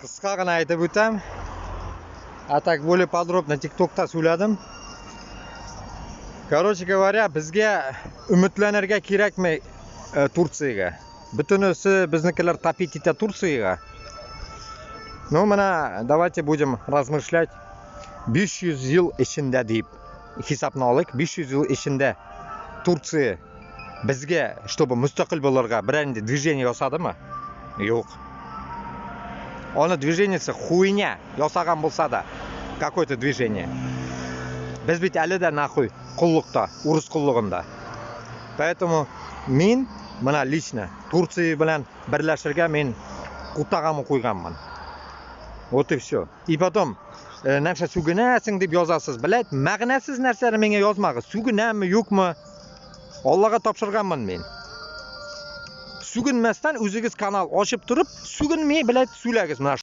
Кыска гына әйтеп үтәм. А так более подробно ТикТокта сөйләдем. Короче говоря, безгә өметләнергә кирәкми Турциягә. Бөтенесе безнекеләр топить итә Турциягә. Ну, менә давайте будем размышлять 500 ел эчендә дип хисапны алыйк. 500 ел эчендә Турция безгә, чтобы мөстәкыйль булырга берәр нинди движение ясадымы? Юк. Аны движениесе хуйня ясаган булса да, какое-то движение. Без бит әле дә нахуй коллыкта, урыс коллыгында. Поэтому мин менә лично Турция белән берләшергә мин кутагамы куйганмын. Вот и все. И потом, нәрсә сүгенәсең дип язасыз, блядь, мәгънәсез нәрсәне миңа язмагыз. Сүгенәме, юкмы? Аллага тапшырганмын мин. Сүгенмәстән үзегез канал ачып торып, сүгенми, блядь, сөйләгез менә.